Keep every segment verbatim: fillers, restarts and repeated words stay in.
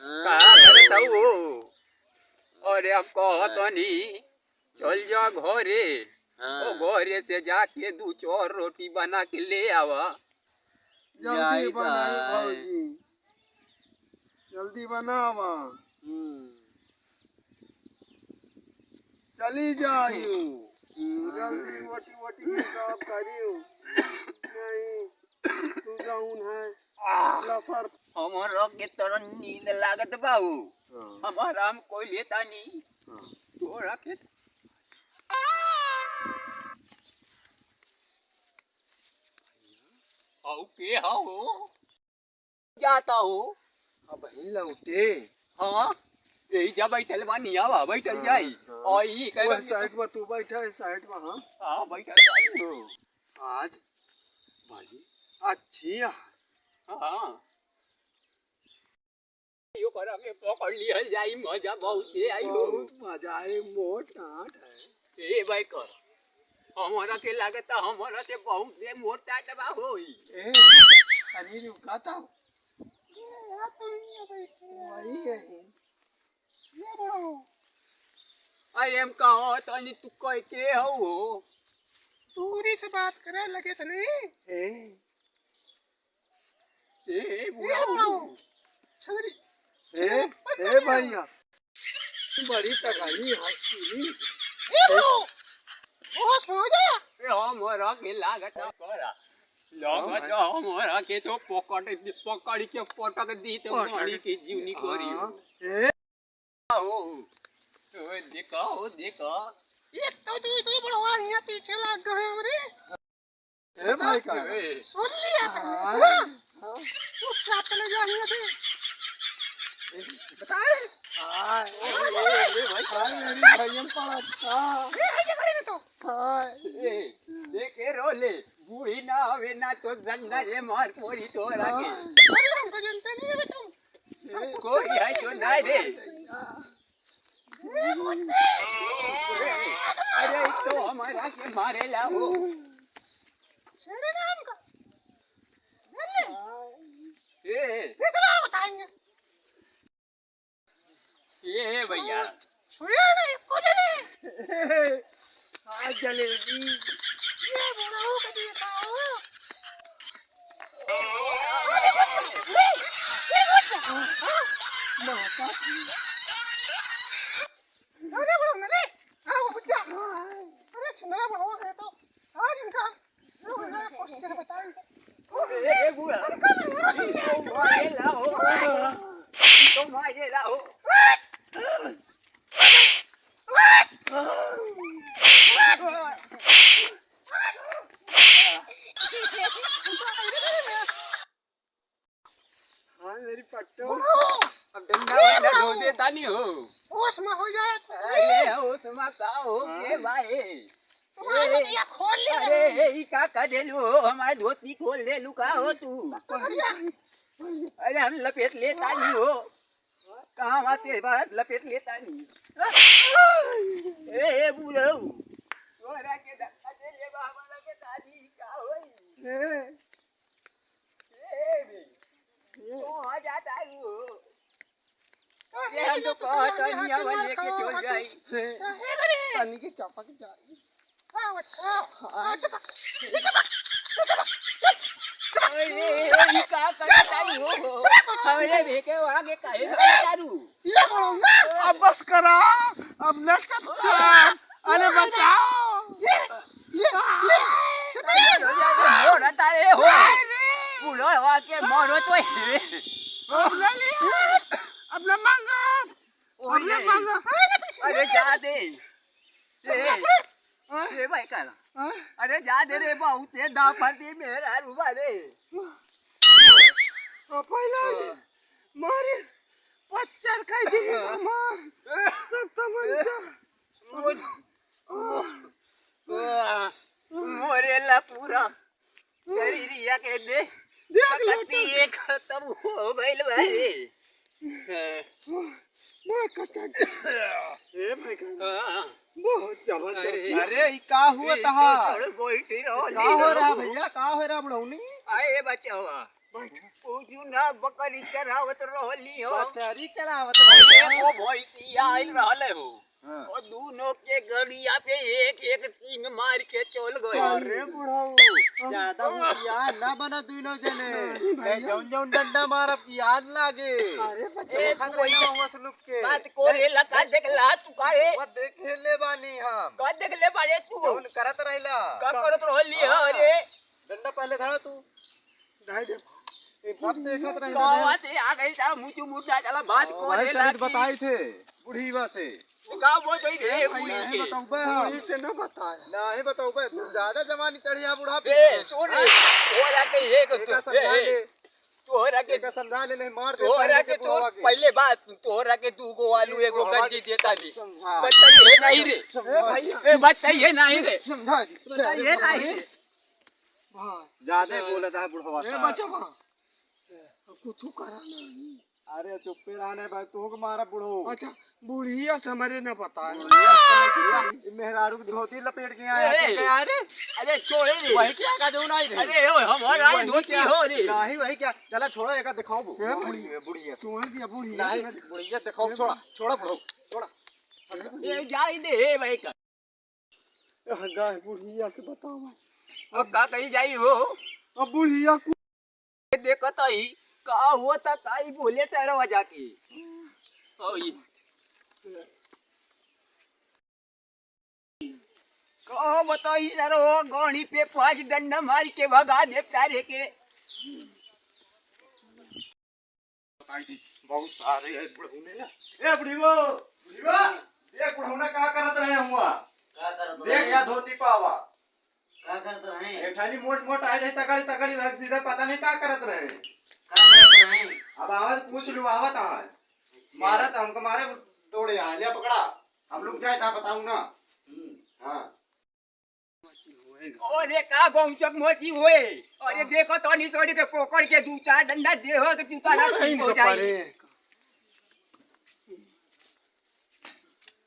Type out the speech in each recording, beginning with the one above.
हाँ। का करत हऊ हो? अरे हम कहत हाँ। हनी, चल जा घरे। हाँ। ओ घरे से जाके दू चार रोटी बना के ले आवा। जल्दी जाई बनाई बाय। भौजी, जल्दी बनावा। हम्म। चली जाइयो। हम्म। जल्दी वोटी वोटी के काम करियो। नहीं, तू जाऊन है। आह। लफर। हमरो के तोर नींद लागत बाऊ। हाँ। हम आराम कोई लेता नहीं। हाँ। तोरा के आऊ के हऊ? जाता हो। अब ही लौटे। हाँ, यही जा बैठल बानी, आवा, बैठल हाँ, जाई। हाँ। और ई कहे वह कि साइड में तू बैठा है, साइड में हम। हाँ, बैठल बानी हो। आज बड़ी अच्छी यार। हाँ। यो करा के पकड़ लिहल जाई, मजा बहुत आई हो। बहुत मजा आए, मोट आट है। ए भाई कर, हमरा के लागत हमरा से बहुत दे मोटा दबा होई। ए, तनी रुका तो। ये, यहाँ तो नहीं है भाई। वही है। ये बड़ो। अरे हम कहो तनी तू कह के हो? दूरी से बात करे लगे से नहीं। ए। ए, ए, ए, बुढ़ऊ। बुढ़ऊ। छगरी। ए, छगरी, ए, भैया। बड़ी तगड़ी हस्ती। ए, बुढ़ऊ। होश में हो जा। ए, हमरा के लागत है तोरा। लागत है हमरा के तो पकड़, पकड़ के पटक दी तो पटक। गाड़ी के जीवनी करी। हाँ। ए। हो, ओ, देखा, हो, देखा। एक तो तू, तू बड़वा हियाँ पीछे लग गए हमरे। ए भाई का? ए। सुन लिया तूने, हाँ। हाँ? हाँ। चुपचाप चले जा हियाँ से। बताए? हाँ, ए, ए, ए, भाई। हाँ, मेरी भैया पड़ा था। ए, ए, ये करे तो। हाँ। ए, देखे रोले, बूढ़ी ना होवे ना तो डंडा रे मार पोरी तोरा के। हाँ। अरे, हमको जनता नहीं है तुम। कोई है तो ना रे। अरे, ई तो हमरा के मारेला हो। ए, ए। ए, ए भैया। छुए नहीं, कुछ नहीं। आ जलेबी। ये बुढ़ऊ के देखा हो। अरे बुढ़ऊ, अरे। आओ, बच्चा। अरे, छिंदरा बुढ़ऊ है तो। आज इनका ए, ए, बूढ़ा। ई तो मारेला हो। ई तो मारेला हो। हाँ, मेरी पट्टो। अब डंडा वंडा धो देता नहीं हो। होश में हो जाए तो। अरे, होश में का हो के भाई? तुम्हारे ए, नदिया खोल ले अरे, रहे। ए, ई का कर देलू हो? हमारे धोती खोल देलू का हो तू? अरे, अरे, हम लपेट लेता नहीं हो। कहाँ बात है बात? लपेट लेता नहीं। ए, ए, बूढ़ऊ। तोरा के धक्का दे ले बा, हमारा के दादी का होई? ए। ए, ए, तू आ जा दारू हो। ये हम तो कहत हनी, अब लेके चल जाई। तनी के चपक जाई। हाँ, अच्छा। हाँ। चपक। ओए, ए, ए, ई का करत आई हो, हो? हमरे बेके वहाँ के काहे मारत तारू? अब बस करा, अब न चपका। अरे बचाओ। ये, ये, ये। अरे, अरे, अरे, मोर तारे हो। अरे। बुढ़वा के मोर तो है। अब ले लिया। अब ले मांगा। ओए, अब ले मांगा। अरे जा दे। ए, हाँ? ए भाई काला। हाँ? अरे जा दे रे, बहुत है, दाफा दे मेरा रुआ रे। हाँ, पहला हाँ। मारे, पच्चर खाई दी सामान। सब तमंचा। वो, वो, वो, मोरेला पूरा शरीरिया के दे, देख लो कत्ती तो। एक खत्म हो गइल बा रे। बहुत कच्चा। ए भाई का हाँ। बहुत जबरदस्त। अरे। अरे, ई का हुआ ए, तहा? छोड़, बैठी रहो, का ले हो रहा लो। भैया, का हो रहा बुढ़ौनी? अरे बचावा। उ जुना बकरी चरावत रहली हो। बचरी चरावत अरे, रहली हो। वो भैंसिया आइल रहले हो। हाँ। और दोनों के गड़िया पे एक एक सींग मार के चल गए। अरे बुढ़ऊ, ज्यादा होशियार ना बना दोनों जने। नहीं भैया। ए, जौन जौन डंडा मारब याद लागे। अरे बच्चा, ए, खा तू रहे वही हो, बस लुक के। बात को ए, रे लगा ए, देख ला तू का रे? वो देख ले बानी हम। का देख ले बाड़े तू? जौन करत रहला। का करत रहली हाँ। है रे? डंडा पहले धरा तू। नहीं रे। ये सब देखत रहे गावा से आ गई था, मुचु मुचा चला बात ओ, को भाई, रे तनी लागी। बताई थे, बुढ़ीवा से। तो का बोल गई रे, ए, बुढ़ी नहीं के? बताऊबे हम। बुढ़ी से ना बताया। नहीं बताऊबे, तू ज्यादा जवानी चढ़िया बुढ़ा पे। ए, सुन रे, हाँ? तोरा के एक एका तो, समझा ए, ले। तोरा के एका समझा ले, नहीं मार दे तोरा पहले के के तो बुढ़वा के। पहले बात, तोरा के दू गो आलू, एगो बुढ़वा गंजी के देता नहीं। समझा। बताइए नहीं रे। समझा। ए, भैया। ए, बताइए नहीं रे। समझा। बताइए नहीं रे। भाई। ज्यादा ए, बोलत है बुढ़वा ए, साहब। बचवा। ए, कुछ करा नहीं। अरे चुप्पे रहने भाई, तू के मारा बुढ़ऊ। अच्छा, बुढ़िया से हमरे न पता है। बुढ़िया से नहीं, ये मेहरारू की धोती लपेट के आया ए, है, क्या रे? अरे छोड़े रे। वही क्या का जो नहीं रे? अरे ओ, हमारा वही धोती क्या? हो रे। नहीं वही क्या? चला छोड़ो, एका दिखाओ वो। ए, बुढ़िया, बुढ़िया। छोड़ दिया बुढ़िया। नहीं, बुढ़िया दिखाओ, ए, छोड़ा, छोड़ा बुढ़ऊ, छोड़ा। ए, जाई दे, ए भाई का। गाय बुढ़िया से बतावा। अब का कही जाई हो? अब बुढ़िया को देखत ही, का होता, का ही बोले सरवा जाके। ओ ई। का बताई सरवा, गाड़ी पे पाँच डंडा मार के भगा दे सारे के। बहुत सारे है बुढ़ऊ ने ना। ए बुढ़ीवो, बुढ़ीवो, देख बुढ़ऊ ने का करत रहे हुआ। का करत देख रहे? या धोती पावा। का करत रहे? एक ठानी मोट मोट आए रहे, तगड़ी तगड़ी रहे, सीधा पता नहीं का करत रहे। का करत रहे? अब आवत पूछ लू, आवत आए। मारत हमको मारे, दौड़े आए, ले पकड़ा। हम लोग जाए था, बताऊँ ना। हम्म। हाँ। अरे का गौचक मोची होए? अरे देखो तो नहीं, तोड़ी के पोकड़ के दू चार डंडा देहो तो जूता ना नहीं ठीक हो जाए।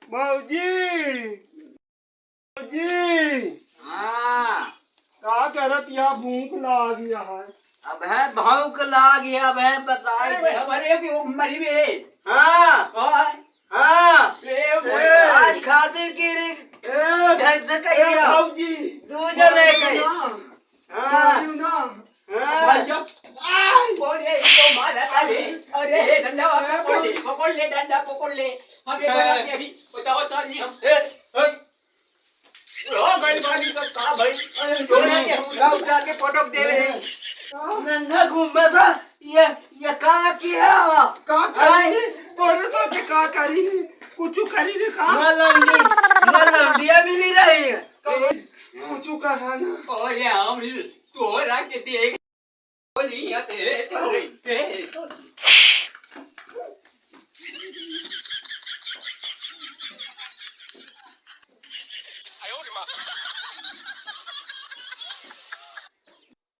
भौजी, भौजी। हाँ। का करत या भूख लाग या है? अबे भूख लाग या, अबे बताई अरे दे। हमारे भी उम्र ही में। हाँ। हाँ। हाँ। ए, ए। आज खातिर की रे ए, ढंग से ए, कहिया। भौजी। दू जने कही। ना। हाँ। बोलियो ना। हाँ। भैया। आय। अरे, इसको मारा था रे। अरे, हे डंडा, ए, पकड़ ले, भौजी। पकड़ ले, डंडा पकड़ ले। हम एक ए। बार अभी बताओ तो नहीं हम। ए, ए। हो गइल बानी तो का भाई? अरे, तोरा के हम उठा उठा के पटक देवे रे। नंगा घूमे तो ये, ये का किया? का करी? आय। तोरे तो के का करी? कुछ करी रे का? मलंडी, मलंडिया मिली रही है। कुछ कहा ना। अरे हम तोरा के देख बोली या ते, ते, ते।